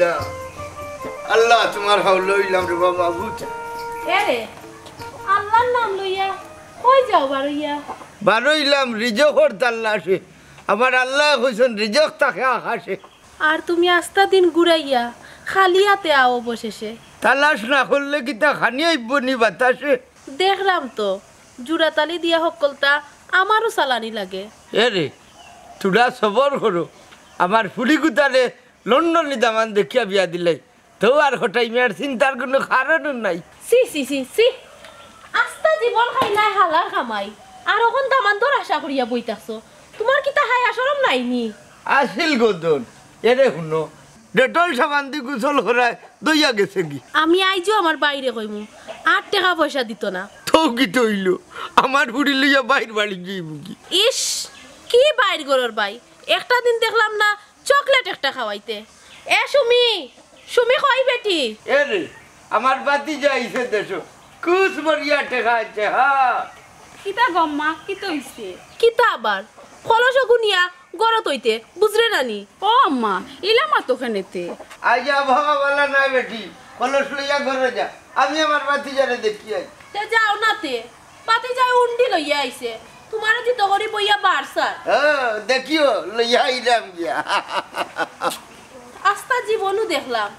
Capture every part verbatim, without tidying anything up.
আল্লাহ, তুমার হাওলা অইলাম রে বাবা, বুঝ। এরে, আল্লার নাম লইয়া কই যাও বারইয়া? বারইলাম রিজকর তালাশে। আমার আল্লায় কইছইন, রিজক থাকে আকাশে। আর তুমি আস্তা দিন ঘুরাইয়া খালি আতে আও অবশেষে। তালাশ না করলে কিতা খানি আইবো নি বাতাসে? দেখরাম তো, জুড়াতালি দিয়া হক্কলতা আমারও চালানি লাগে। এরে, তুরা সবর করো, আমার ফুড়িগুতারে লন্ডনি দামান দেখিয়া বিয়া দিলাই। তো আর কটাই মিয়ার চিন্তার কুনু কারণও নাই। ছি, ছি, ছি, ছি। আস্তা জীবন খাইলায় হালার কামাই, আর অখন দামান্দর আশা করিয়া বই থাকছো। তুমার কিতা হায়া শরম নাই নি? আছিল গদন, এরে হুনো, ডেটল সাবান দি গোসল করায় দইয়া গেছেগি। আমি আইজও আমার বাইরে কইমু, আর টেকা পয়সা দিত না। তো কিতা অইলো, আমার ফুড়ি লইয়া বাইর বাড়ি গিয়া বুকি। ইস, কি বাইর ঘরর বাই, একটা দিন দেখলাম না চকলেট একটা খাওয়াইতে। এ সুমি, সুমি কই বেটি? এরে, আমার ভাতিজা আইছে দেশো, কুছ বড়িয়া টেকা আছে, হা। কিতা গো আম্মা, কিতা অইছে? কিতা আবার? কলস গুনিয়া ঘরো থইতে, বুঝরে না নি? ও আম্মা, ইলা মাতো কেনে তে? আইজ আবহাওয়া ভালা নাই বেটি, কলস লইয়া ঘরো যা, আমি আমার ভাতিজারে দেখি আই। তে যাও না তে, ভাতিজায় উন্ডি লইয়া আইছে, তুমারে দিতো করি বইয়া বারসার। ও, দেখিও, লইয়া আইলাম গিয়া। আস্তা জীবনও দেখলাম,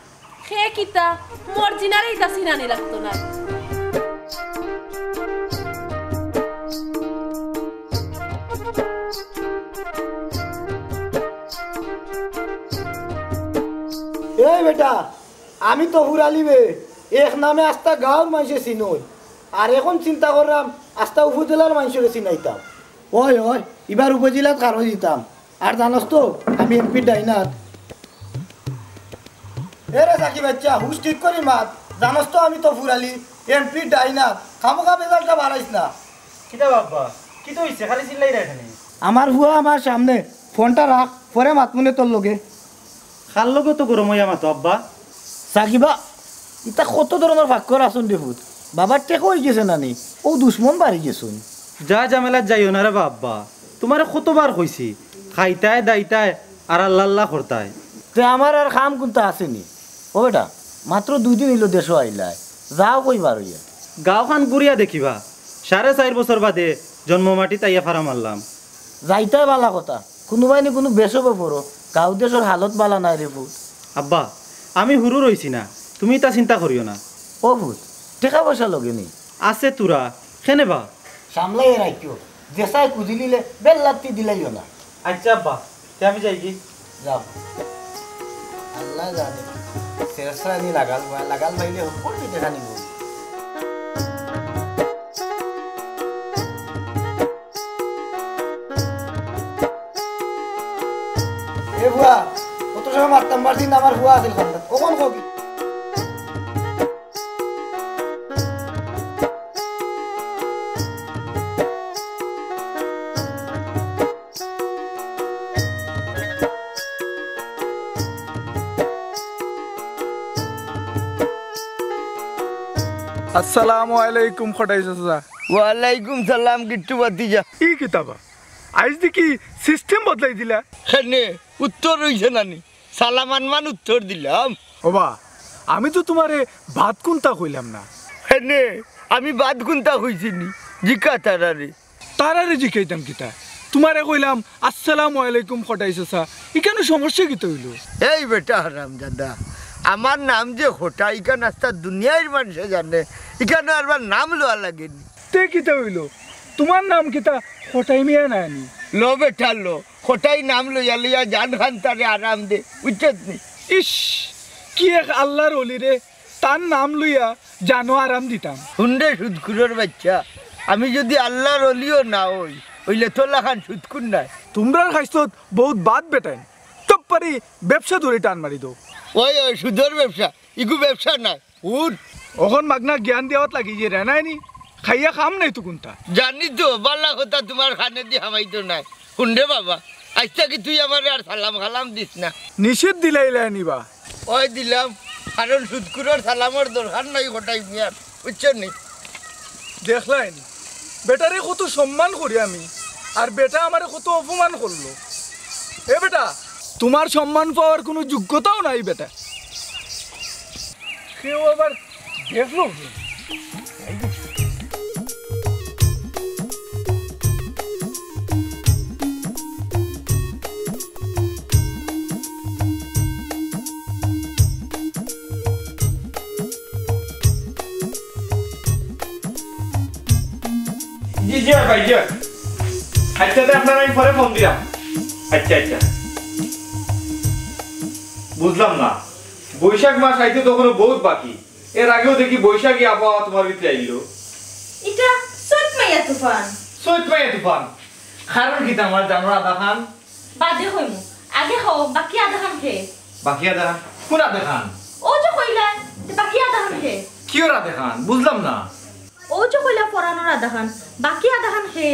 হে কিতা, মর্জিনারে ইতা চিনানি লাগতো না। এই বেটা, আমি তো ফুরালি বে, এক নামে আস্তা গাঁওর মানষে চিনই। আর অখন চিন্তা কররাম, আস্তা উপজেলার মানষরে চিনাইতাম। ওই, ওই, ইবার উপজেলাত কারো দিতাম। আর জানোস তো, আমি এমপির ডাইনাত। এ রে সাকিব বাচ্চা, হুশ ঠিক করি মাত। জানোস তো, আমি তো ফুরালি, এমপির ডাইনাত। খামোখা বেজালটা বাড়াইস না। কিতা বাবা, কিতা অইছে? খালি চিল্লাইরা কেনে? আমার ফুয়া আমার সামনে, ফোনটা রাখ, পরে মাতমুনে তোর লগে। কার লগে অত গরম অইয়া মাতো আব্বা? সাকিবা, ইতা কত ধরনর ফাক্কর আছইন রে ফুত। বাবার টেকা অইগেছে না নি, অউ দুশমন বাড়ি গেছইন। যা ঝামেলাত যাইও না রে বা আব্বা, তুমারে কতবার কইছি, খাইতায় দাইতায় আর আল্লা আল্লা করতায়। তে আমার আর কাম কুনতা আছে নি? ও বেটা, মাত্র দুই দিন অইলো দেশো আইলায়, যাও কই বারইয়া। গাঁওখান ঘুরিয়া দেখিবা, সাড়ে চাইর বছর বাদে জন্মমাটিত আইয়া ফাড়া মারলাম। যাইতায় বালা কথা, কুনুবায় নি কুনু বেশো বেপরো, গাঁও দেশর হালত বালা নায় রে ফুত। আব্বা, আমি হুরু রইছি না, তুমি ইতা চিন্তা করিও না। ও ফুত, টেকা পয়সা লগে নি? আছে তুরা, কেনে বা? সামলাইয়া রাখিও, যেসায় কুজিলিলে বেল লাত্তি দিলাইও না। আচ্ছা আব্বা, তে আমি যাইগি। যাও। আল্লায় জানে। শেষরা নি লাগাল বা, লাগাল পাইলে হকল পিঠে খানি গো। এ বুয়া, অত সময় মারতাম পারছি না, আমার বুয়া আছিল খান্দাত। অখন কও কি? আসসালামু আলাইকুম, কটাই চাচা। ওয়ালাইকুম সালাম, গিট্টু ভাতিজা। ই কিতা বা? আইজ দেখি system বদলাই দিলা। কেনে, উত্তর অইছে না নি? সালাম আনমান উত্তর দিলাম। ওবা, আমি তো তুমারে বাদ কুনতা কইলাম না। কেনে, আমি বাদ কুনতা কইছি নি? জিকা তারারে। তারারে জিকাইতাম কিতা? তুমারে কইলাম, "আসসালামু আলাইকুম কটাই চাচা।" ইখানো সমস্যা কিতা অইলো? এই বেটা হারামজাদা, আমার নাম যে কটাই, ইখান আস্তা দুনিয়ার মানষে জানে, ইখানো আরবার নাম লওয়া লাগে নি। তে কিতা অইলো? তুমার নাম কিতা কটাই মিয়া নায় নি? লো বেটা লো, কটাই নাম লইয়া লইয়া জান খান তারে আরাম দে, বুঝছত নি? ইস, কি এক আল্লার অলি রে, তার নাম লইয়া জানো আরাম দিতাম। হুন রে সুদখুরর বাইচ্চা, আমি যুদি আল্লার অলিও না অই, অইলে তোর লাখান সুদখুর নায়। তুমরার খাইছত বউত বাদ বেটাইন, তব পারি ব্যবসা ধরি টান মারি দেও। ওই, ওই, সুদর ব্যবসা, ইগু ব্যবসা নায়। উঠ। অখন মাগনা জ্ঞান দেওয়াত লাগি যে রে নায় নি, খাইয়া কাম নাই তো কুনতা। জানি তো, বালা কথা তুমার কানেদি হামাইতো নায়। হুন রে বাবা, আইজ থাকি তুই আমারে আর সালাম কালাম দিস না। নিষেধ দিলাইলায় নি বা? ওই দিলাম, কারণ সুদখুরর সালামর দরকার নাই কটাই মিয়ার, বুঝছো নি? দেখলায় নি, বেটারে কত সম্মান করি আমি, আর বেটা আমারে কত অপমান করলো। এ বেটা, তুমার সম্মান পাওয়ার কুনু যোগ্যতাও নাই বেটা। কেউ আবার দেখলো কে? জি, জি, ভাই, জি। আচ্ছা, তে আপনারে আমি পরে ফোন দিলাম। আচ্ছা, আচ্ছা। বুঝলাম না, বৈশাখ মাস আইতে তো অখনো বউত বাকি, এর আগেউ দেখি বৈশাখী আবহাওয়া তুমার ভিতরে আইলো। ইটা চৈত মাইয়া তুফান। চৈত মাইয়া তুফান? কারণ কিতা আমার জানর আধা খান? বাদে কইমু, আগে কও, বাকি আধা খান কে? বাকি আধা খান? কুন আধা খান? অউ যে কইলা, তে বাকি আধা খান কে? কিওর আধা খান? বুঝলাম না। অউ যে কইলা পরানর আধা খান, বাকি আধা খান কে?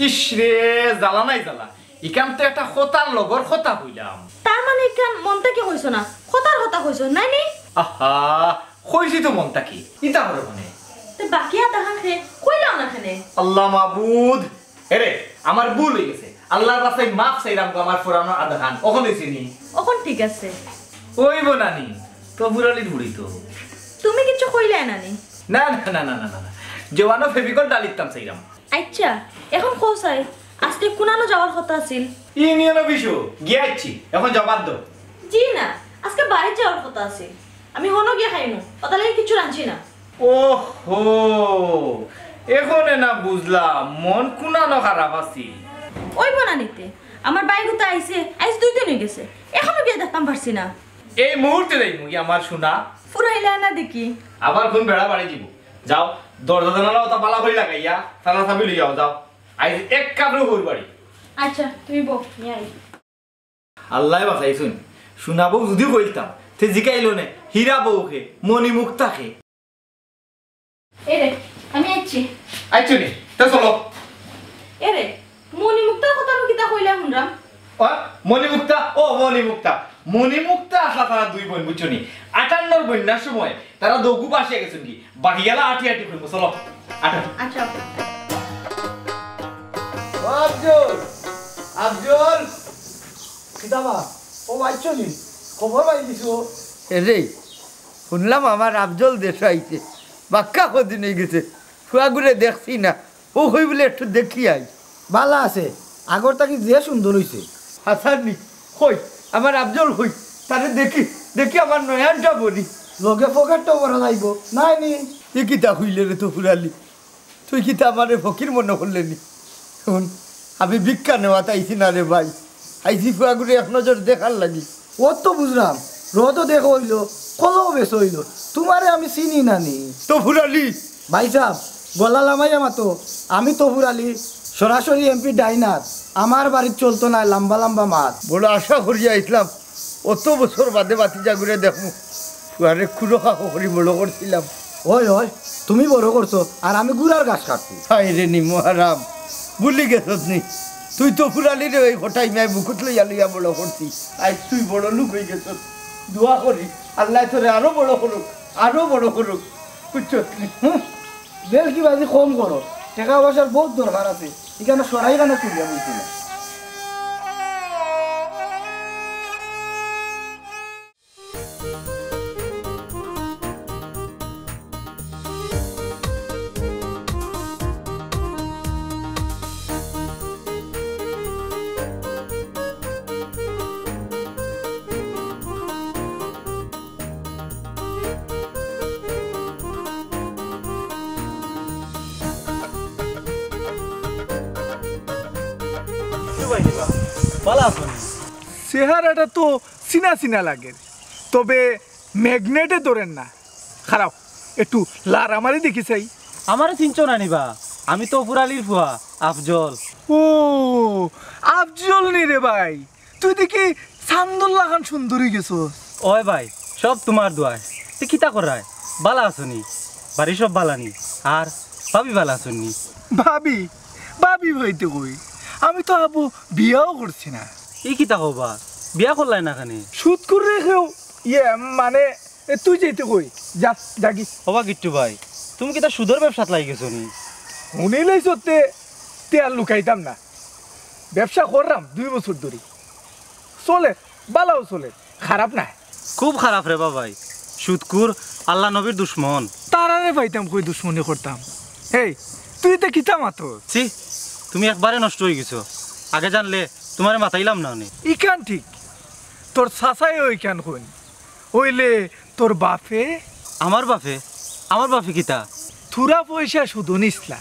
ইশ রে, জ্বালা নাই জ্বালা। ইখান তো একটা কথার লগর কথা কইলাম। তার মানে ইখান মন থাকি কইছো না, কথার কথা কইছো, নায় নি? আহা, কইছি তো মন থাকি। ইতা করে মানে? তে বাকি আধা খান কে কইলাও না কেনে? আল্লাহ মাবুদ, এরে, আমার ভুল অইগেছে। আল্লার রাস্তায় মাফ চাইরাম গো, আমার পরানর আধা খান। অখন অইছে নি? অখন ঠিক আছে। অইবো না নি? তো বুড়ালির বুড়ি তো। তুমি কিচ্ছু কইলায় না নি? না, না, না। জোয়ানো ফেবিকল ডালিতাম চাইরাম। আইচ্ছা, অখন কও চাই, আজকে কুনানো যাওয়ার কথা আছিল? ইউনিয়ন অফিসো গিয়া আইছি, অখন জবাব দেও। জি না, আজকে বাড়িত যাওয়ার কথা আছিল। আমি হনো গিয়া খাইমু, অতার লাগি কিচ্ছু রানছি না। ওহো, অখনে না বুঝলাম, মন কুনানো খারাপ আছিল। অইবো না নি তে, আমার ভাইগুতা আইছে, আইজ দুই দিন অইগেছে, অখনো গিয়া দেখতাম পারছি না। এই মুহূর্তে যাইমু গি আমার সোনা। ফুরাইলা না দেখি। আবার কুন বেড়া বাড়ি দিব? যাও, দরজা জানালা অতা বালা করি লাগাইয়া, তালা চাবি লইয়াও যাও। আইজ এক কাপড়ে হউর বাড়ি। আচ্ছা, তুমি বও, নিয়া আই। আল্লায় বাঁচাইছইন। সোনা বউ যুদি কইলতাম, তে জিকাইলো নে, হীরা বউ কে, মণিমুক্তা কে। এরে, আমি আইছি। আইছো নি? তে চলো। এরে, মণিমুক্তার কথা নু কিতা কইলা হুনরাম? ও, মণিমুক্তা, ও মণিমুক্তা। মণিমুক্তা আছলা তারা দুই বইন, বুঝছো নি? আটান্নর বন্যার সময় তারা দগু বাসিয়া গেছইন গি। বাকিগুলা আটি আটি কইমু, চলো। আটো। আচ্ছা। ও আফজল, আফজল। কিতা বা? ও আইছো নি? খবর পাই কিছু? এরে, হুনলাম আমার আফজল দেশো আইছে। বাক্কা কদিন অইগেছে। ফুয়াগুরে দেখছি না। অউ কই বুলে একটু দেখি আই। বালা আছে, আগর থাকি যে সুন্দর অইছে। হাছা নি? কই, আমার আফজল কই? তারে দেখি, দেখি আমার নয়নটা ভরি। লগে পকেটটাও ভরা যাইবো, নায় নি? ই কিতা কইলে রে তফুর আলী? তুই কিতা আমারে ফকির মনো করলে নি? হুন, আমি ভিক্ষা নেওয়াত আইছি না রে ভাই, আইছি ফুয়াগুরে এক নজর দেখার লাগি। অউ তো বুঝলাম, রোদও দেখো অইলো, কলাও বেচো অইলো, তুমারে আমি চিনি না নি। তফুর আলী। ভাইসাব, গলা লামাইয়া মাতো, আমি তফুর আলী, সরাসরি এমপি ডাইনাত, আমার বাড়িত চলতো নায় লাম্বা লাম্বা মাত। বড় আশা করিয়া আইছলাম, অত বছর বাদে ভাতিজাগুরে দেখমু, ফুয়ারে কুলো কাকো করি বড় করছিলাম। অয়, অয়, তুমি বড় করছো, আর আমি গুড়ার ঘাস কাটছি। হায় রে নিমো হারাম, ভুলি গেছত নি? তুই তফুর আলীরে অউ কটাই মায় বুকুত লইয়া লইয়া বড় করছি। আইজ তুই বড় লোক অইগেছত। দোয়া করি, আল্লায় তোরে আরো বড় করুক, আরো বড় করুক। বুঝছত নি? হুম, বেলকি বাজি কম করো, টেকা পয়সার বউত দরকার আছে। ইখানো সরাই খানো তুলিয়া বইছি না। বালা আছো নি? চেহারাটা তো চিনা চিনা লাগের, তবে ম্যাগনেটে ধরের না। খাড়াও, একটু লাড়া মারি দেখি চাই। আমারে চিনছো না নি বা? আমি তফুর আলীর ফুয়া, আফজল। ও, আফজল নি রে ভাই? তুই দেখি চান্দর লাখান সুন্দর অইগেছস। অয় ভাই, সব তুমার দোয়ায়। তে কিতা কররায়? বালা আছো নি? বাড়ির সব বালা নি? আর ভাবি বালা আছইন নি? ভাবি? ভাবি অইতে কই? আমি তো আবু বিয়াও করছি না। ই কিতা কও বা? বিয়া করলায় না কেনে? সুদ কররে কেউ, ইয়ে, মানে, এ, তুই যাইতে কই? যা, যাগি। ওবা গিট্টু ভাই, তুমি কিতা সুদর ব্যবসাত লাগি গেছো নি? হুনিলাইছো তে, তে আর লুকাইতাম না। ব্যবসা কররাম দুই বছর ধরি। চলের, বালাও চলের, খারাপ নায়। খুব খারাপ রে বা ভাই, সুদখুর, আল্লার নবীর দুশমন। তারারে পাইতাম কই দুশমনি করতাম? এই, তুই ইতা কিতা মাতস? ছি, তুমি একবারে নষ্ট অইগেছো। আগে জানলে তুমারে মাতাইলাম না অনে। ইখান ঠিক, তোর চাচায়ও ইখান কইন। অইলে তোর বাপে? আমার বাপে? আমার বাপে কিতা? থুড়া পয়সা সুদো নিছলা,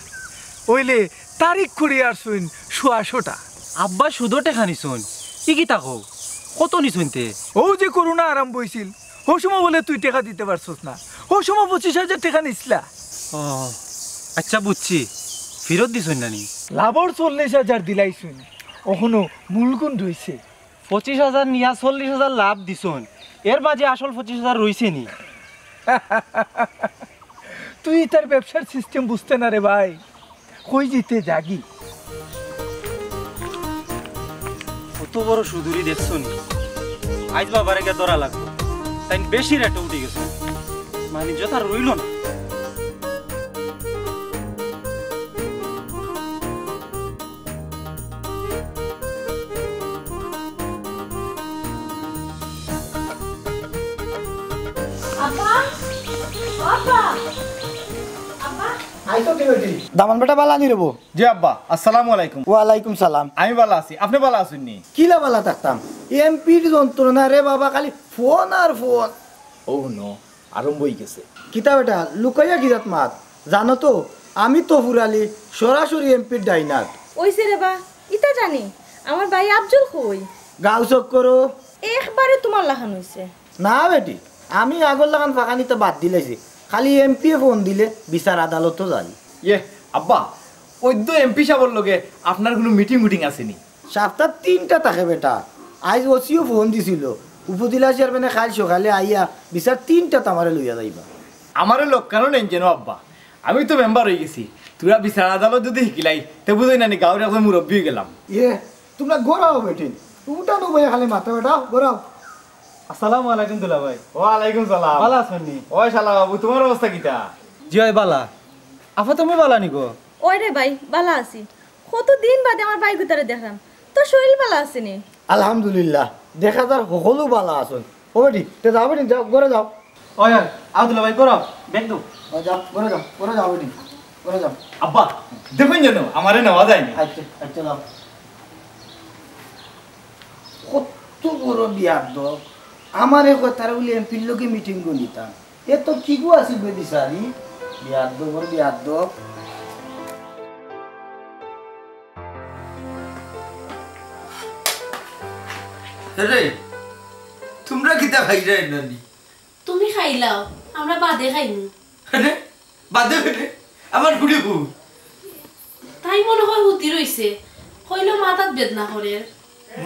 অইলে তারিখ করি আরছইন সোয়াশোটা। আব্বা সুদো টেকা নিছইন? ই কিতা কও? কত নিছইন তে? অউ যে করোনা আরম্ভ অইছিল, হউ সময় বুলে তুই টেকা দিতে পারছস না, হউ সময় পঁচিশ হাজার টেকা নিছলা। ও, আইচ্ছা বুঝছি, ফিরত দিছইন না নি? লাভর চল্লিশ হাজার দিলাইছইন, অখনো মূলগুন রইছে। পঁচিশ হাজার নিয়া চল্লিশ হাজার লাভ দিছইন, এর মাঝে আসল পঁচিশ হাজার রইছে নি? তুই ইতার ব্যবসার system বুঝতে না রে ভাই, কই জিতে যাগি। কত বড় সুদুরি দেখছো নি? আইজ বাবারে গিয়া ধরা লাগবো, তাইন বেশি রেটে উঠি গেছে, মানে জোতা রইল না। আব্বা, আব্বা, আব্বা। আইছো কি বেটি? দামান বেটা বালা নি রেবো? জি আব্বা, আসসালামু আলাইকুম। ওয়ালাইকুম সালাম। আমি বালা আছি, আপনে বালা আছইন নি? কিলা বালা থাকতাম, এমপির যন্ত্রণা রে বাবা, খালি ফোন আর ফোন। ও হুনো, আরম্ভ অইগেছে। কিতা বেটা, লুকাইয়া কিজাত মাত? জানো তো, আমি তো ফুরালি সরাসরি এমপির ডাইনাত। অইছে রে বা, ইতা জানি। আমার ভাই আফজল কই? গাঁও চক্করো। একবারে তুমার লাখান অইছে। না বেটি, আমি আগর লাখান ফাঁকানিতা বাদ দিলাইছি। খালি এমপিয়ে ফোন দিলে বিচার আদালতো যাই। ইয়ে, আব্বা, অইদ্য এমপি সাবর লগে আপনার কুনু মিটিং উটিং আছে নি? সাপ্তাত তিনটা থাকে বেটা। আইজ ওসিও ফোন দিছিল, উপজেলা চেয়ারম্যানে কাইল সকালে আইয়া বিচার তিনটাত আমারে লইয়া যাইবা। আমারে লক্কানো নেইন যেন আব্বা, আমি তো মেম্বার অইগেছি। থুড়া বিচার আদালত যুদি হিকিলাই, তে বুঝইন না নি গাঁওর একজন মুরব্বি অইগেলাম। ইয়ে, তুমরা ঘরো আও বেটি, উঠানো বইয়া খালি মাথা বেটা, ঘরো আও। আসসালামু আলাইকুম দুলাভাই। ওয়ালাইকুম সালাম। বালা আছইন নি? ওই শালা বাবু, তুমার অবস্থা কিতা? জি অয় বালা। আফা তুমি বালা নি গো? অয় রে ভাই, বালা আছি। কতদিন বাদে আমার ভাইগুতারে দেখরাম। তোর শরীর বালা আছে নি? আলহামদুলিল্লাহ, দেখা যার হকলউ বালা আছইন। ও বেটি, তে যাও বেটি, যাও, ঘরো যাও। ওই, ওই, আব্দুল্লাহ ভাই, ঘরো, ব্যাগ দেও। ও যাও, ঘরো যাও, ঘরো যাও বেটি, ঘরো যাও। আব্বা, দেখইন যেন আমারে নেওয়া যায় নি। আইচ্ছা, আইচ্ছা, যাও। কত বড় বিয়াদ্দব, আমারে কয় তারা বুলে এমপির লগে মিটিং করি নিতাম। এ তো কিগু আছিল বে বিচারি, বিয়াদ্দবর বিয়াদ্দব। রে, তুমরা কিতা খাইরায় না নি? তুমি খাইলাও, আমরা বাদে খাইমু। আরে, বাদে বেটা, আমার ফুড়ি কই? তাই মনে অয় হুতি রইছে, কইলো মাথাত বেদনা করের।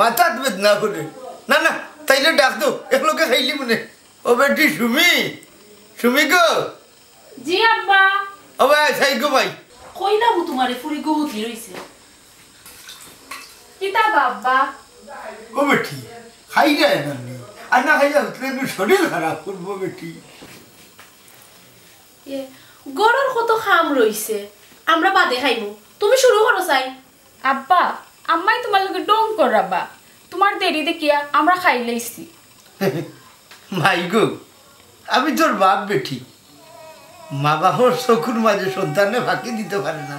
মাথাত বেদনা করের? না, না, তাইলে ডাক দেও, একলগে খাইলিমু নে। ও বেটি সুমি, সুমি গো। জি আব্বা। ও ভাই, সাই গো ভাই। কইলাম তুমারে ফুড়ি গো হুতি রইছে। কিতা বা আব্বা? ও বেটি, খাইরায় না নি? আর না খাইলে হুতলে কিন্তু শরীর খারাপ করবো বেটি। এ, ঘরর কত কাম রইছে, আমরা বাদে খাইমু, তুমি শুরু করো চাই। আব্বা, আম্মায় তুমার লগে ঢং কররা বা, তুমার দেরি দেখিয়া আমরা খাইলাইছি। মাই গো, আমি তোর বাপ বেটি, মা বাপর চকুর মাঝে সন্তানে ফাঁকি দিতো পারে না।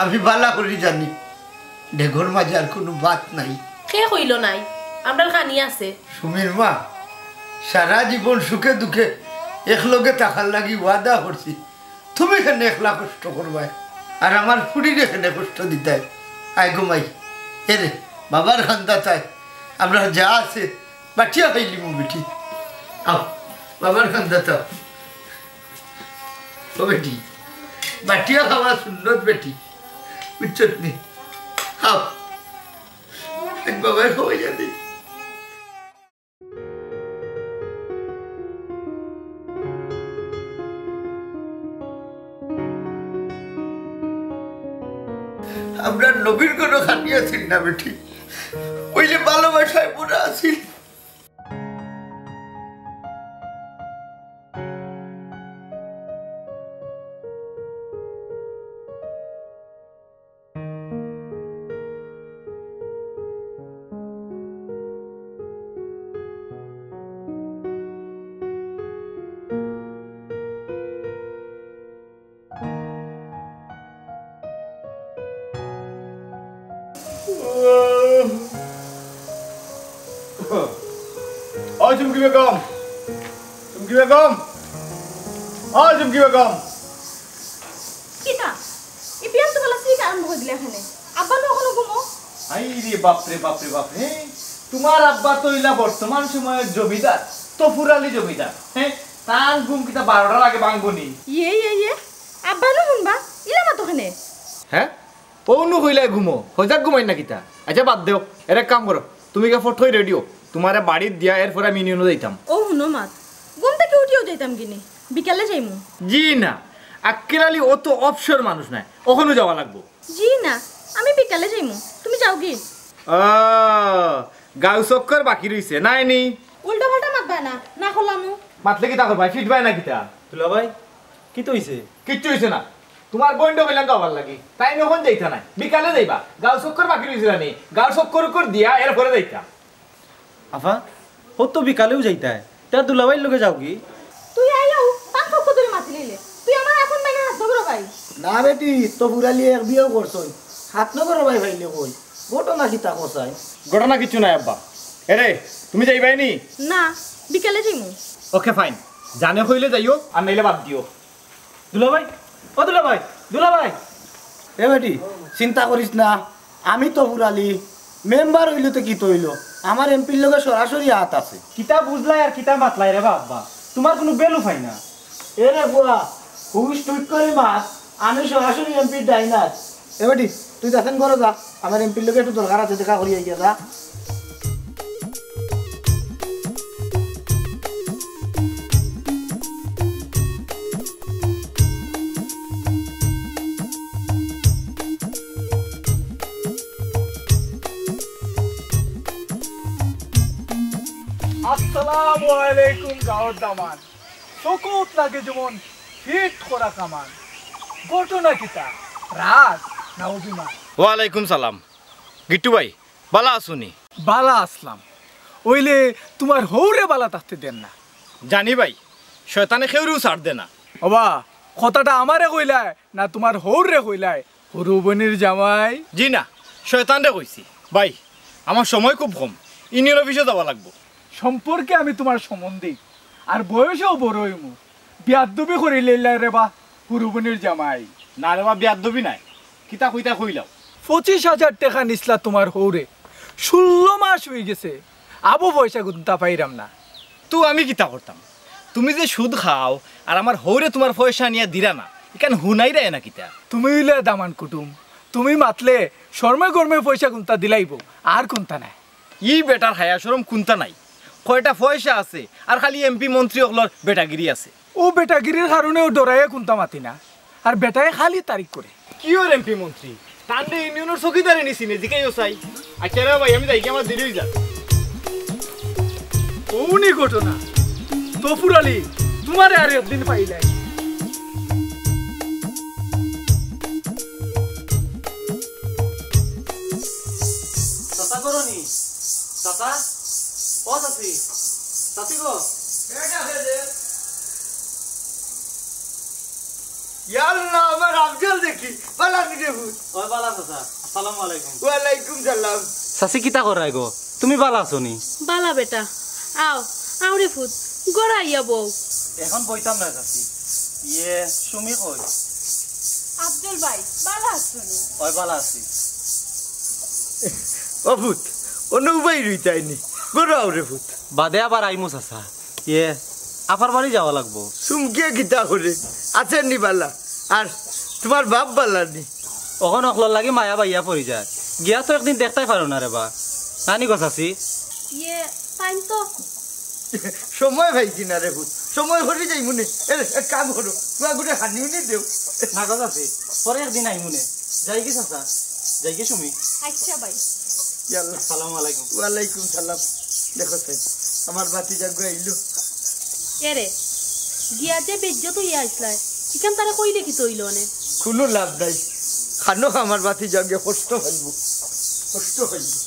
আমি বালা করি জানি, ডেগর মাঝে আর কুনু ভাত নাই। কে কইলো নাই? আমরার খানি আছে। সুমির মা, সারা জীবন সুখে দুঃখে একলগে থাকার লাগি ওয়াদা করছি। তুমি কেনে একলা কষ্ট করবায়? আর আমার ফুড়িরে কেনে কষ্ট দিতায়? আয় ঘুমাই। এরে, বাবার কান্দাত আয়। আমরা যা আছে, বাটিয়া খাইলিমু বেটি। আও, বাবার কান্দাত আও। ও বেটি, বাটিয়া খাওয়া সুন্নত বেটি। বুঝছত নি? আও। আজ বাবায় খাওয়াইয়া দেই। আমরার নবীর কোনো খানি আছিল না বেটি, অইলে ভালোবাসায় ভরা আছিল। ও চুমকি বেগম, চুমকি বেগম, ও চুমকি বেগম। কিতা? ই বিয়ার তো বলা ঠিক আরম্ভ করে দিলে এখানে। আব্বা না ওখানে ঘুমো। আই রে বাপরে, বাপরে, বাপরে। তোমার আব্বা তো ইলা বর্তমান সময়ের জমিদার, তফুর আলী জমিদার। হ্যাঁ, তার ঘুম কিতা বারোটার আগে ভাঙবো নি? ইয়ে, ইয়ে, ইয়ে। আব্বা না শুনবা, ইলা মাতো কেনে? হ্যাঁ? অউ নু কইলায় ঘুমো, হজাক ঘুমাই না কিতা? আচ্ছা, বাদ দেও, এর এক কাম করো, তুমি গিয়া ফট করি রেডি অও, তোমারে বাড়িত দিয়া এরপরে আমি ইউনিয়নো যাইতাম। ও হুনো মাত, ঘুম থাকি উঠিয়াউ যাইতাম গিনি, বিকালে যাইমু। জি না, আক্কেল আলী অত অবসর মানুষ নায়, অখনউ যাওয়া লাগবো। জি না, আমি বিকালে যাইমু, তুমি যাওগি। ও, গাউ চক্কর বাকি রইছে, নায় নি? উল্টা পাল্টা মাতবায় না, না করলামু। মাতলে কিতা করবায়, ফিটবায় না কিতা? দুলাভাই, কিতা অইছে? কিচ্ছু অইছে না। তোমার বইনরে কইলাম যাওয়ার লাগি। তাইন অখন যাইতা নায়। বিকালে যাইবা। গাউ চক্কর বাকি রইছে না নি? গাউ চক্কর উক্কর দিয়া এরপরে যাইতা। আফা, ও তো বিকালেউ যাইতায়। তে দুলাভাইর লগে যাওগি। তুই আইয়াউ পাঁচ পক্ষ ধরি মাতি লইলে। তুই আমার আপন ভাই না হাত ধরো ভাই? না বেটি, তফুর আলী এক বিয়াউ করছইন। হাত নগরো ভাই ভাইলে কই। ঘটনা কিতা কছাইন? ঘটনা কিচ্ছু নায় আব্বা। এরে, তুমি যাইবায় নি? না, বিকালে যাইমু। ওকে, ফাইন। জানে কইলে যাইও, আর নাইলে বাদ দিও। দুলাভাই, ও দুলাভাই, দুলাভাই। এ বেটি, চিন্তা করিস না, আমি তফুর আলী, মেম্বার অইলে তো কিতা অইলো, আমার এমপির লগে সরাসরি আত আছে। কিতা বুঝলায় আর কিতা মাতলায় রে বা আব্বা, তোমার কুনু ভ্যালু পাই না। এ রে বুয়া, হুশ ঠিক করি মাত, আমি সরাসরি এমপির ডাইন আত। এ বেটি, তুই যাছেন ঘরো যা, আমার এমপির লগে একটু দরকার আছে, দেখা করি আইগিয়া যা। আসসালামু আলাইকুম গাউর দামান। চকুত লাগে যেমন ফিট করা কামান। ঘটনা কিতা? রাগ না অভিমান? ওয়ালাইকুম সালাম। গিট্টু ভাই, বালা আছো নি? বালা আছলাম। অইলে তুমার হউরে বালা থাকতে দেন না। জানি ভাই, শয়তানে কেউরেউ ছাড় দে না। ওবা, কথাটা আমারে কইলায় না তুমার হউররে কইলায়? হুরু বইনর জামাই? জি না, শয়তানরে কইছি। ভাই, আমার সময় খুব কম, ইউনিয়ন অফিসো যাওয়া লাগবো। সম্পর্কে আমি তুমার সম্বন্ধী, আর বয়সেও বড় অইমু। বিয়াদ্দবি করিলাইলায় রে বা, হুরু বইনর জামাই। না রে বা, বিয়াদ্দবি নায়, কিতা কইতায় কইলাও। পঁচিশ হাজার টেকা নিছলা তুমার হউরে, ষোলো মাস অইগেছে, আবো পয়সা গুনতা পাইরাম না। তো আমি কিতা করতাম? তুমি যে সুদ খাও, আর আমার হউরে তুমার পয়সা আনিয়া দিরা না, ইখান হুনাইরায় না কিতা? তুমি অইলে দামান কুটুম, তুমি মাতলে শরমে গরমে পয়সা কুনতা দিলাইবো, আর কুনতা নায়। ই বেটার হায়া শরম কুনতা নাই, কয়টা পয়সা আছে, আর খালি এমপি মন্ত্রী অকলর বেটাগিরি আছে। অউ বেটাগিরির কারণে অউ ডরাইয়া কুনতা মাতি না। আর বেটায় খালি তারিফ করে। কিওর এমপি মন্ত্রী? তানরে ইউনিয়নর চকিদারে নিছি নে, জিকাইও চাই। আচ্ছা রে ভাই, আমি যাইগি, আমার দেরি অইযার। অউ নি ঘটনা। তফুর আলী, তুমারে আর একদিন পাইলাই। চাচা ঘরো নি? চাচা? ও চাচি? চাচি গো? ইয়া আল্লাহ, আমার আফজল দেখি। বালা নি রে পুত? ওই বালা চাচা। আসসালামু আলাইকুম। ওয়ালাইকুম সালাম। চাচি, কিতা কররায় গো? তুমি বালা আছো নি? বালা বেটা। আও, আও রে পুত, ঘরো আইয়া বও। এখন বইতাম না চাচি। ইয়ে, সুমি কই? আফজল ভাই, বালা আছো নি? ওই বালা আছি। ও পুত, অনো উবাই রইতায় নি? ঘরো আও রে পুত। বাদে আবার আইমু চাচা। ইয়ে, আফার বাড়ি যাওয়া লাগবো। চুমকিয়ে কিতা করে? আছে নি বালা? আর তুমার বাপ বালা নি? অখন অকলর লাগি মায়া বাইয়া পড়ি যায়। গিয়া তো একদিন দেখতায় পারো না রে বা। নানি গো চাচি? ইয়ে, তাইন তো সময় পাইছি না রে পুত, সময় করি যাইমু নে। এ, এক কাম করো, তুমার গুটে খানি উনি দেও। না গো চাচি, পরে একদিন আইমু নে। যাইগি চাচা, যাইগি সুমি। আচ্ছা ভাই। ইয়া আল্লাহ। আসসালামু আলাইকুম। ওয়ালাইকুম সালাম। দেখো চাই, আমার ভাতিজা গু আইলো। এরে, গিয়া যে বেইজ্জত অইয়া আইছলায়, ইখান তারে কইলে কিতা অইলো অনে? কুনু লাভ নাই। খানো আমার ভাতিজা গিয়া কষ্ট পাইবো, কষ্ট পাইবো।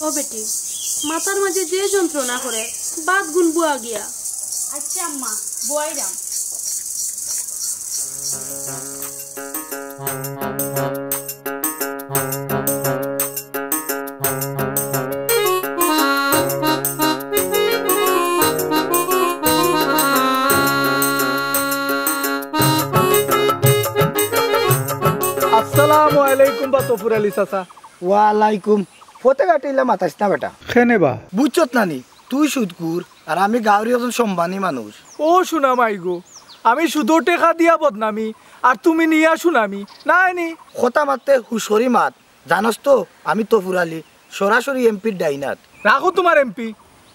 ও বেটি, মাথার মাঝে যে যন্ত্রণা করে, বাদ গুন বুয়া গিয়া। আচ্ছা আম্মা, বুয়াইরাম। তফুর আলী চাচা। ওয়ালাইকুম। ফতে ঘাটে ইলা মাতাইস না বেটা। কেনে বা? বুঝছত না নি, তুই সুদখুর আর আমি গাউরি একজন সম্মানী মানুষ। ও সোনা মাই গো, আমি সুদর টেকা দিয়া বদনামি, আর তুমি নিয়া সুনামি, নায় নি? কথা মাততে হুশ করি মাত, জানস তো আমি তফুর আলী, সরাসরি এমপির ডাইনাত। রাখো তুমার এমপি,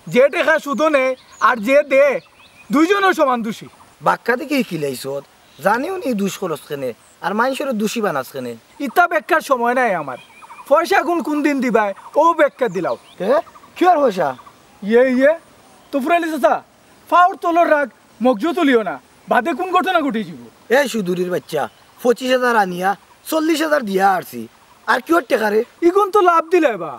যে টেকা সুদো নেয় আর যে দে, দুইজনও সমান দোষী। বাক্কা দেখি হিকিলাইছত, জানিও নি দুষ করস কেনে, আর মাইনষরে দোষী বানাস কেনে। ইতা ব্যাখ্যার সময় নাই আমার, পয়সাগুন কুনদিন দিবায়, অউ ব্যাখ্যা দিলাও। এ? কিওর পয়সা? ইয়ে, ইয়ে, তফুর আলী চাচা, ফাওর তলর রাগ মগজো তুলিও না, বাদে কুন ঘটনা ঘটি যিবো। এই সুদুরির বাইচ্চা, পঁচিশ হাজার আনিয়া চল্লিশ হাজার দিয়া আরছি, আর কিওর টেকা রে? ইগুন তো লাভ দিলায় বা,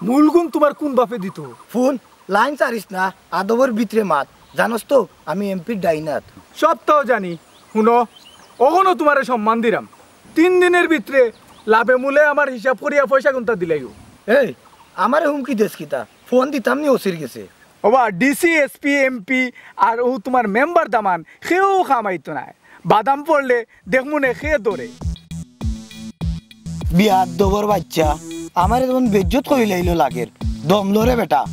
মূলগুন তুমার কুন বাপে দিতো? হুন, লাইন ছাড়িস না, আদবর ভিতরে মাত, জানস তো আমি এমপির ডাইনাত। সবতাউ জানি, হুনো, অখনো তুমারে সম্মান দিরাম, তিন দিনর ভিতরে লাভে মূলে আমার হিসাব করিয়া পয়সাগুনতা দিলাইও। এই, আমারে হুমকি দেস কিতা? ফোন দিতাম নি ওসির গেছে। ওবা, ডিসি, এসপি, এমপি আর অউ তুমার মেম্বার দামান কেউ কাম আইতো নায়। বাদাম পড়লে দেখমুনে কে ধরে। বিয়াদবর বাইচ্চা, আমারে যেমন বেইজ্জত করিলাইলো লাগের। দম ল রে বেটা।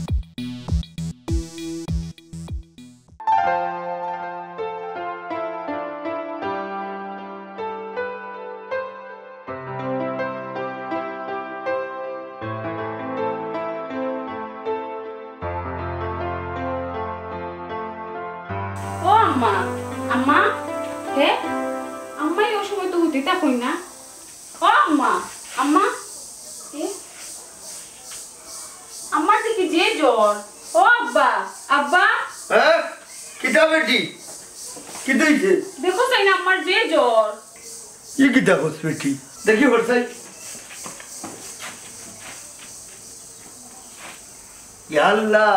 ও আম্মা, আম্মা, হে, আম্মা, এই অসময় তো হুতি থাকইন না। ও আম্মা, আম্মা, এ, আম্মার দেখি যে জ্বর। ও আব্বা, আব্বা। হ্যাঁ? কিতা বেটি? কিতা অইছে? দেখো চাই না আম্মার যে জ্বর। ই কিতা কস বেটি? দেখি বড় চাই। ইয়া আল্লাহ,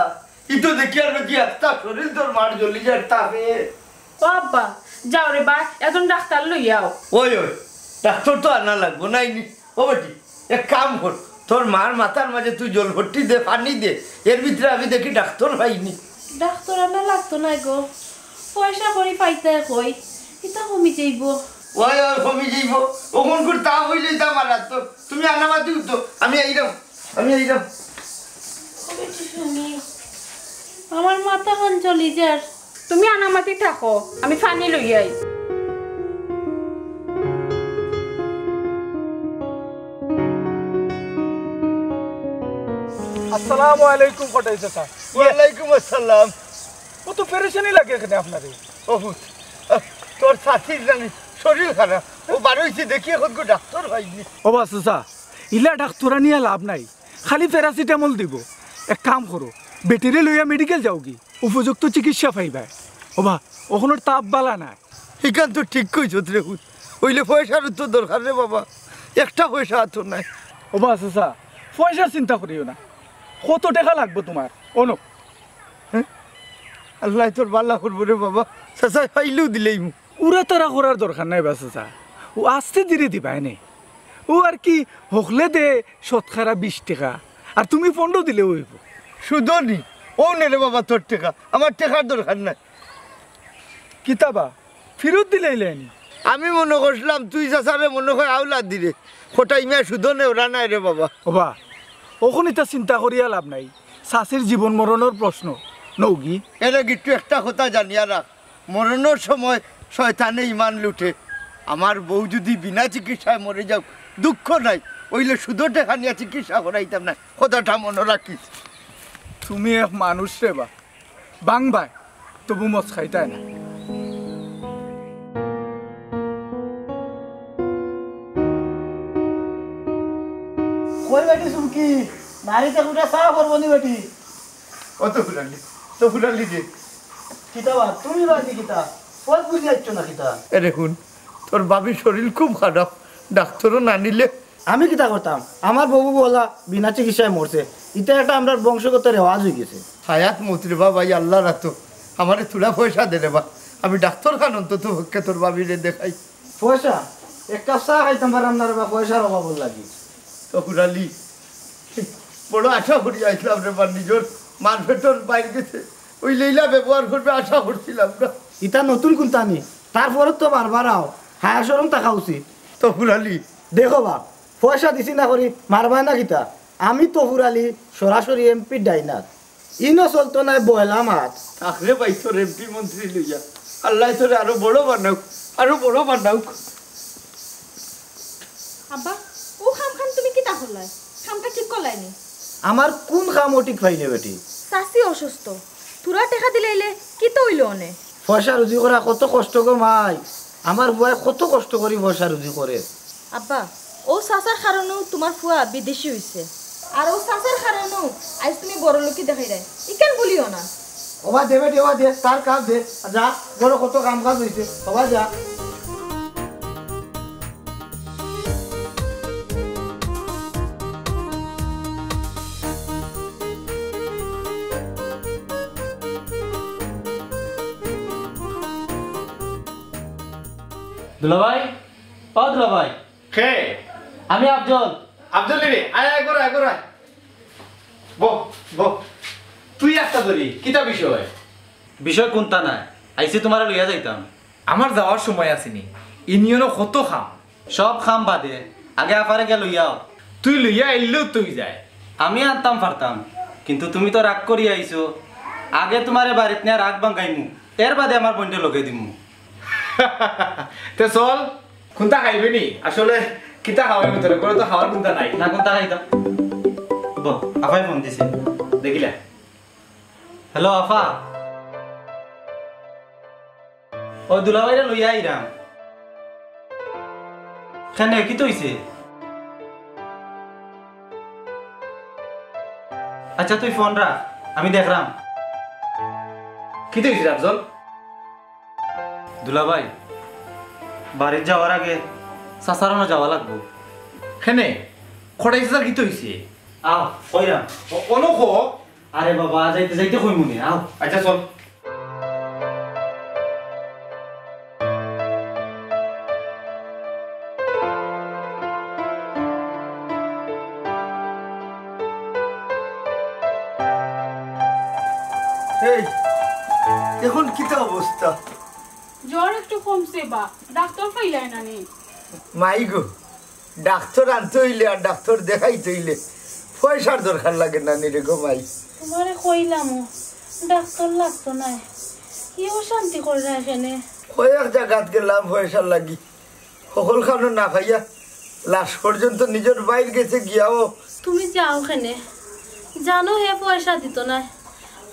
ই তো দেখি আর বেটি একটা শরীর তোর মার জ্বলি যার তাপে। ও আব্বা, যাও রে বা, একজন ডাক্তার লইয়াও। ওই, ওই, ডাক্তার তো আনা লাগবো, নাই নি? ও বেটি, এক কাম কর, তোর মার মাথার মাঝে তুই জলফট্টি দে, পানি দে, এর ভিতরে আমি দেখি ডাক্তার পাইনি। ডাক্তার আনা লাগতো নায় গো, পয়সা করি পাইতায় কই, ইতা কমি যাইবো। ওই, ওই, কমি যাইবো, অখন করে তা অইলে ইতা মারাত্মক। তুমি আনামাতি উঠো, আমি আইরাম, আমি আইরাম। ও বেটি শুনি, আমার মাথাখান জ্বলি যার। তুমি আনামাতি থাকো, আমি পানি লই আই। আসসালামু আলাইকুম কটাই চাচা। ওয়ালাইকুম আসসালাম। অত পেরেশানি লাগে কেনে আপনারে? ও পুত, আহ, তোর চাচির জানি শরীর খারাপ, অউ বারইছে দেখি অখনকু ডাক্তার পাইনি। ও বা চাচা, ইলা ডাক্তার আনিয়া লাভ নাই, খালি প্যারাসিটামল দিবো। এক কাম করো, বেটিরে লইয়া মেডিকেল যাওগি, উপযুক্ত চিকিৎসা পাইবায়। ও বা, অখনর তাপ বালা নায়। ইখান তো ঠিক কইছত রে পুত, অইলে পয়সার তো দরকার রে বাবা, একটা পয়সা আতো নাই। ও বা চাচা, পয়সার চিন্তা করিও না, কত টেকা লাগবো তুমার? অনো। হ্যাঁ? আল্লায় তোর বালা করবো রে বাবা, চাচায় পাইলেউ দিলাইমু। উড়াতাড়া করার দরকার নাই বা চাচা, অউ আস্তে ধীরে দিবায় নে। অউ আর কি, হকলে দে শতকরা বিশ টেকা, আর তুমি পনরো দিলেউ অইবো। সুদো নি? অউ নে রে বাবা তোর টেকা, আমার টেকার দরকার নাই। কিতা বা, ফিরত দিলাইলে নি? আমি মনো করছিলাম তুই চাচারে মনো কয় আওলা দিরে, কটাই মিয়া সুদো নেওরা নায় রে বাবা। ও বা, অখন ইতা চিন্তা করিয়া লাভ নাই, চাচির জীবন মরণর প্রশ্ন, নওগি? এরে গিট্টু, একটা কথা জানিয়া রাখ, মরণর সময় শয়তানে ইমান লুটে। আমার বউ যুদি বিনা চিকিৎসায় মরি যাউক, দুঃখ নাই, অইলে সুদো টেকা নিয়া চিকিৎসা করাইতাম নায়, কথাটা মনো রাখিস। তুমি এক মানুষ রে বা, বাংবায়, তবু মদ খাইতায় না। কই বেটি চুমকি, নারীতে কুটা চা করবো নি বেটি? ও তো ফুলালি, তো ফুলালি যে। কিতা বা, তুমি বা আজি কিতা? পথ বুঝি যাইচ্ছ না কিতা? এরে হুন, তোর বাবির শরীর খুব খারাপ, ডাক্তারও না নিলে। আমি কিতা করতাম? আমার বউ বলা বিনা চিকিৎসায় মরছে। ইটা একটা আমরার বংশগত রেওয়াজ অইগেছে। হায়াত মউত রে বা ভাই, আল্লার আতো। আমারে থুড়া পয়সা দে রে বা, আমি ডাক্তারখান অন্তত পক্ষে তোর বাবিরে দেখাই। পয়সা? এক কাপ চা খাইতাম পারলাম না রে বা, পয়সার অভাবর লাগি। তো ফুলালি, বড় আশা করি আইছলাম রে বা, নিজর মার পেটর বাইর গেছে, অউ লেইলা ব্যবহার করবে আশা করছিলাম না। ইতা নতুন কুন্তা নি, তারপরে তো বারবার আও, হায়া শরম থাকা উচিত। তো ফুলালি। দেখো বাপ, পয়সা দিছি না করি মারবায় না কিতা? আমি তফুর আলী, সরাসরি এমপির ডাইনাত। ইনো চলতো নায় বয়লা মাত। থাকরে ভাই, তোর এমপি মন্ত্রী লইয়া আল্লায় তোরে আরো বড় বানাউক, আরো বড় বানাউক। আব্বা, অউ কামখান তুমি কিতা করলায়? কামটা ঠিক করলায় নি? আমার কুন কাম অ ঠিক পাইলে বেটি? চাচি অসুস্থ, থুড়া টেকা দিলাইলে কিতা অইলো অনে? পয়সা রুজি করা কত কষ্ট গো মাই, আমার পুয়ায় কত কষ্ট করি পয়সা রুজি করে। আব্বা, অউ চাচার কারণেউ তুমার পুয়া বিদেশি অইছে, আর অউ চাচার কারণেউ আইজ তুমি বড়লোকি দেখাইরায়, ইখান ভুলিও না। ওবা দে বেটি, ওবা দে, তার কাজ দে, যা, বড় কত কাম কাজ অইছে, ওবা যা। দুলাভাই, ও দুলাভাই। কে? আমি আফজল। আফজল রে, আয়, আয়, ঘরো আয়, ঘরো আয়। বহ, বহ। তুই একটা ধরি, কিতা বিষয়? বিষয় কুন্তা নায়, আইছি তুমারে লইয়া যাইতাম। আমার যাওয়ার সময় আছেনি, ইউনিয়নো কত কাম। সব কাম বাদে, আগে আফারে গিয়া লইয়া আও। তুই লইয়া আইলেউ তুই যায়। আমি আনতাম পারতাম, কিন্তু তুমি তো রাগ করি আইছো। আগে তুমারে বাড়িত নিয়া রাগ ভাঙ্গাইমু, এর বাদে আমার বইনরে লগে দিমু। তে চল, কুন্তা খাইবে নি? আসলে কিতা খাওয়াইবে তোরে? ঘরো তো খাওয়ার কুন্তা নাই। না, কুন্তা খাইতাম। বহ, আফায় ফোন দিছে। দেখিলা? হ্যালো, আফা। ও দুলাভাইরে লইয়া আইরাম। কেনে, কিতা অইছে? আচ্ছা, তুই ফোন রাখ, আমি দেখরাম। কিতা অইছে আফজল? দুলাভাই, বাড়িত যাওয়ার আগে চাচার অনো যাওয়া লাগবো। কেনে? কটাই চাচার কিতা অইছে? আও, কইরাম। অ-, অনো ক। আরে বাবা, যাইতে যাইতে কইমুনে, আও। আচ্ছা, চল। এই, এখন কিতা অবস্থা? জ্বর একটু কমছে বা, ডাক্তর পাইলায় না নি? মাই গো, ডাক্তর আনতে অইলে আর ডাক্তর দেখাইতে অইলে পয়সার দরকার লাগে না নি রে গো মাই? তুমারে কইলামউ, ডাক্তর লাগতো নায়। ইও শান্তি করে না এখানে। কয়েক জাগাত গেলাম পয়সার লাগি, হকলখানো না পাইয়া লাশ পর্যন্ত নিজর ভাইর গেছে গিয়াও। তুমি যাও কেনে, জানো হে পয়সা দিতো নায়,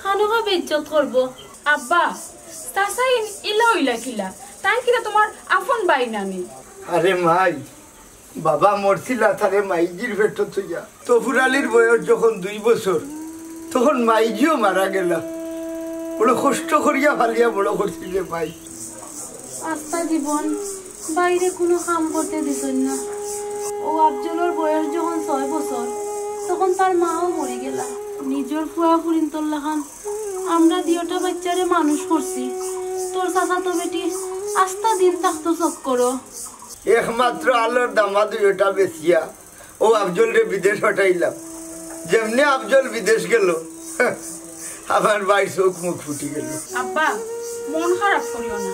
খানোখা বেইজ্জত করবো। আব্বা, চাচা ইন-, ইলা অইলা কিলা? তাইন কিলা তুমার আপন ভাই না নি? আরে মাই, বাবা মরছিলা তারে মাইজির পেটো থইয়া। তফুর আলীর বয়স যখন দুই বছর, তখন মাইজিও মারা গেলা। বড় কষ্ট করিয়া পালিয়া বড় করছি রে মাই। আস্তা জীবন বাইরে কুনু কাম করতে দিছইন না। অউ আফজলর বয়স যখন ছয় বছর, তখন তার মাও মরি গেলা। নিজর ফুয়া ফুরিন্তর লাখান আমরা দুইওটা বাইচ্চারে মানুষ করছি। তোর চাচাতো বেটি আস্তা দিন থাকতো চক্করো। একমাত্র আলোর দামাদ দুইওটা বেচিয়া অউ আফজলরে বিদেশ পাঠাইলাম। যেমনে আফজল বিদেশ গেল, আমার ভাইর চউখ মুখ ফুটি গেল। আব্বা, মন খারাপ করিও না,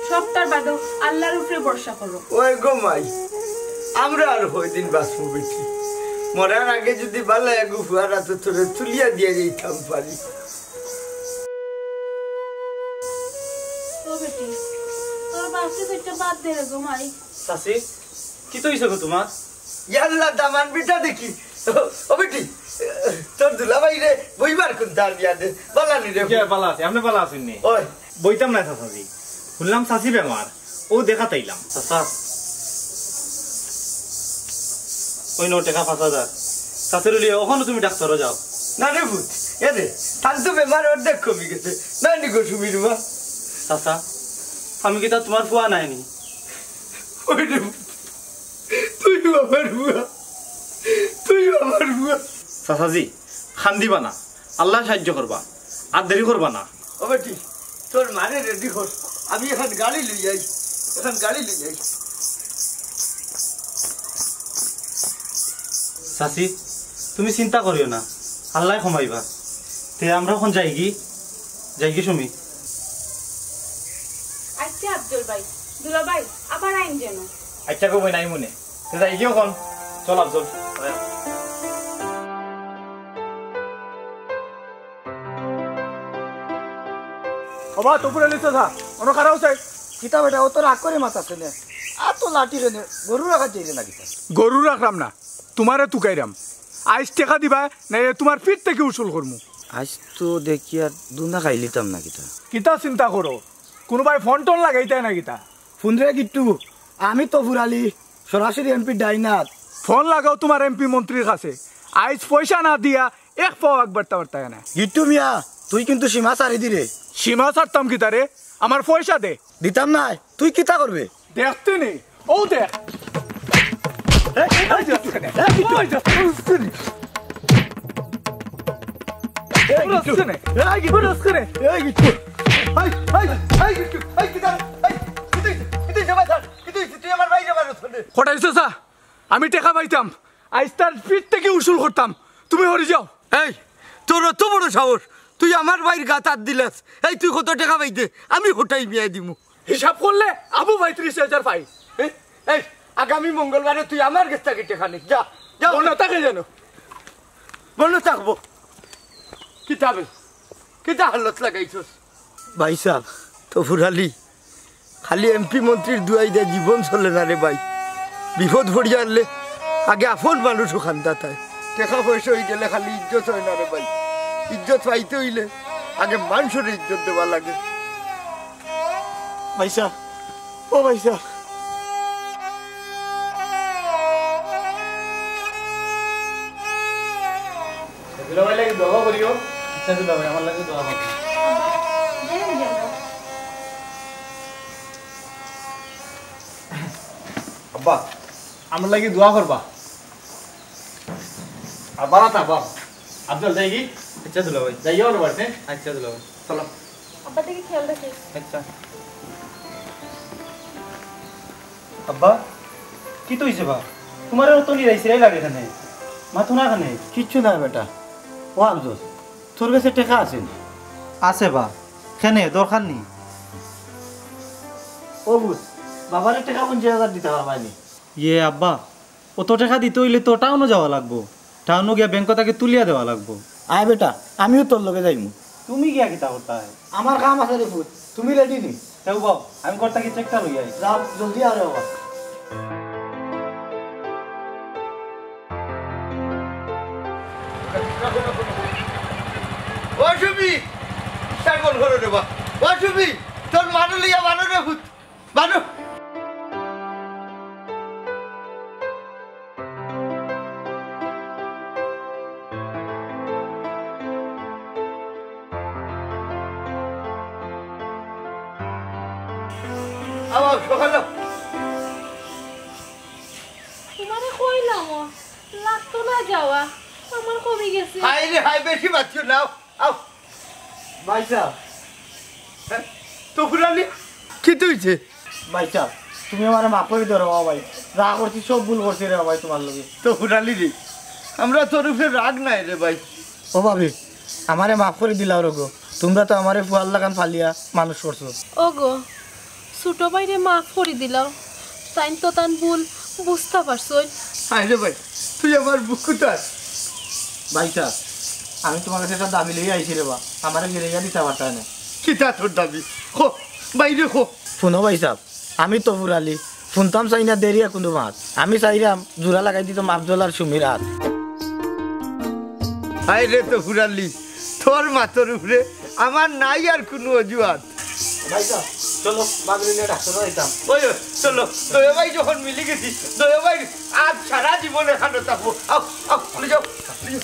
সবতার বাদেও আল্লার উপরে ভরসা করো। ওই গো মাই, আমরা আর কয়দিন বাঁচমু বেটি? মরার আগে যুদি বালা এগু ফুয়ার আতো তোরে তুলিয়া দিয়া যাইতাম পারি। ও বেটি, তোর বাপরে তো একটা বাদ দে রে গো মাই। চাচি, কিতা অইছে গো তুমার? ইয়াল্লা, দামান বেটা দেখি। ও, ও বেটি, তোর দুলাভাইরে বইবার কুন্তা আনিয়া দে। বালা নি রে? কে বালা আছে? আপনে বালা আছইন নি? ওই। বইতাম না চাচাজি। হুনলাম চাচি বেমার। অউ দেখাত আইলাম। চাচা, অউ নেও টেকা পাঁচ হাজার। চাচিরে লইয়া অখনো তুমি ডাক্তরো যাও। না রে পুত, এ রে, তান তো বেমার অর্ধেক কমি গেছে। না নি গো সুমির মা? চাচা, আমি কিতা তুমার ফুয়া নায় নি? ওই রে পুত, তুইও আমার ফুয়া, তুইও আমার ফুয়া। চাচাজি, কান্দিবা না, আল্লায় সাইয্য করবা, আর দেরি করবা না। ও বেটি, তোর মারে রেডি কর, আমি অখন গাড়ি লই আই, অখন গাড়ি লই আই। চাচি, তুমি চিন্তা করিও না, আল্লায় কমাইবা। তে আমরা অখন যাইগি, যাইগি সুমি। আচ্ছা আফজল ভাই, দুলাভাই, আবার আইন যেন। আচ্ছা গো বইন, আইমুনে। তে যাইগি অখন। চল আফজল। ওবা, তফুর আলী চাচা, অনো খাড়াও চাই। কিতা বেটা, অত রাগ করি মাতরে নে? আর তো লাঠি রে নে, গরু রাখাত যাইরে না কিতা? গরু রাখরাম না, তুমারে তুকাইরাম। আইজ টেকা দিবায়, নাইলে তুমার পিঠ থাকি উসুল করমু। আইজ তো দেখি আর দুনা খাইলিতাম না কিতা? কিতা চিন্তা করো, কুনুবায় ফোন টোন লাগাইতায় না কিতা? ফোন রে গিট্টু, আমি তফুর আলী, সরাসরি এমপি ডাইনাত। ফোন লাগাও তুমার এমপি মন্ত্রীর কাছে, আইজ পয়সা না দিয়া এক পাও আগবাড়তা পারতায় না। গিট্টু মিয়া, তুই কিন্তু সীমা ছাড়ি দিরে। সীমা ছাড়তাম কিতা রে? আমার পয়সা দে। দিতাম নায়, তুই কিতা করবে? দেখতে নি, ও দেখ। এই, এই, এই, এই, এই, এই, এই, এই, এই, এই, এই, এই, গিট্টু। এই, গিট্টু। এই, গিট্টু। এই, এই, এই, গিট্টু। এই, কিতা? এই, কিতা? কিতা? কিতা? তুই আমার ভাইরে মারো, চলে। কটাইছো চা? আমি টেকা পাইতাম, আইজ তার পিঠ থাকি উসুল করতাম। তুমি হরি যাও। এই, তোর অত বড় সাহস, তুই আমার ভাইর গাত আত দিলাস। এই, তুই কত টেকা পাইতে? আমি হোটাই মিয়া দিমু। হিসাব করলে আবু ভাই ত্রিশ হাজার পাই। এই, এই, আগামী মঙ্গলবারে তুই আমার গেছ থাকি টেকা নিস। যা, যা। মনো থাকে যেন। মনো থাকবো। কিতাবে, কিতা হালত লাগাইছস? ভাইসাব, তফুর আলী, খালি এমপি মন্ত্রীর দুয়াই দিয়া জীবন চলে না রে ভাই। বিপদ পড়িয়া আইলে আগে আপন মানুষও কান্দা থায়। টেকা পয়সা অইগেলে খালি ইজ্জত অয় না রে ভাই। ইজ্জত পাইতে অইলে আগে মানষরে ইজ্জত দেওয়া লাগে। ভাইসাব, ও ভাইসাব। দুলাভাই লাগি দোয়া করিও। আচ্ছা দুলাভাই, আমার লাগি দোয়া করিও। আব্বা, আমার লাগি দোয়া করবা। আব্বা, না থাকবা। আফজল, যাই কি? আচ্ছা দুলাভাই। যাইও না বাড়িতে। আচ্ছা দুলাভাই। চলো। আব্বা দেখি খেয়াল রাখিস। আচ্ছা। আব্বা, কিতা অইছে বা? তুমারে অত নিরাই সিরাই লাগে কেনে? মাতো না কেনে? কিচ্ছু না বেটা। ও আফজল, তোর গেছে টেকা আছে নি? আছে বা। কেনে, দরকার নি? ও পুত, বাবারে টেকা পঞ্চাশ হাজার দিতা পারবায় নি? ইয়ে আব্বা, অত টেকা দিতে অইলে তো টাউনো যাওয়া লাগবো। টাউনো গিয়া ব্যাংক থাকি তুলিয়া দেওয়া লাগবো। আয় বেটা, আমিও তোর লগে যাইমু। তুমি গিয়া কিতা করতায়? আমার কাম আছে রে পুত, তুমি রেডি নি? তেউ বাও, আমি ঘর থাকি চেকটা লই আই। যাও, জলদি আও রে বাবা। ও সুমি, সাইকেল ঘরে রে বা। ও সুমি, তোর মারে লইয়া বানো রে পুত। বানো। আবার সকালে। তুমারে কইলাম, লাগতো না যাওয়া, আমার কমি গেছে। হায় রে হায়, বেশি বাঁচিও নাও। আও। ভাইসাব। হ্যাঁ? তফুর আলী, কিতা অইছে? ভাইসাব, তুমি আমারে মাফ করি দেও রে বাবা ভাই। যা করছি সব ভুল করছি রে বাবা ভাই তুমার লগে। তফুর আলী রে, আমরা তোর উপরে রাগ নাই রে ভাই। ও ভাবি, আমারে মাফ করি দিলাও রে গো। তুমরা তো আমারে ফুয়ার লাখান পালিয়া মানুষ করছো। ও গো, ছোট ভাইরে মাফ করি দিলাও, তাইন তো তান ভুল বুঝতা পারছইন। হায় রে ভাই, তুই আমার বুকুত আছ। ভাইসাব, আমি তুমার গেছে একটা দাবি লইয়া আইছি রে বা, আমারে ফিরাইয়া দিতা পারতায় না। কিতা তোর দাবি? কো, বাইরে কো। হুনো ভাইসাব, আমি তফুর আলী, হুনতাম চাই না দেরিয়া কুনু মাত। আমি চাইরাম জুড়া লাগাই দিতাম আফজল আর সুমির আত। হায় রে তফুর আলী, তোর মাতর উপরে আমার নাই আর কুনু অজুহাত। ভাইসাব, চলো, ভাবিরে নিয়া ডাক্তার যাইতাম। ওই, ওই, চলো, দুইও ভাই যখন মিলি গেছি, দুইও ভাই আজ সারা জীবন এখানো থাকবো। আও, আও, লই যাও, লই যাও।